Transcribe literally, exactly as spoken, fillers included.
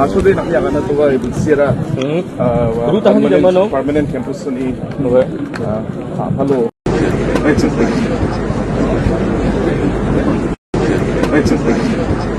Asode nak yak ana tuwa ibu sira. Hmm. Ah, wa Ru tahan di permanent, mana? Permanent campus ni. Oke. Ah, ah, hello. Wait, wait, wait. Wait, wait, wait.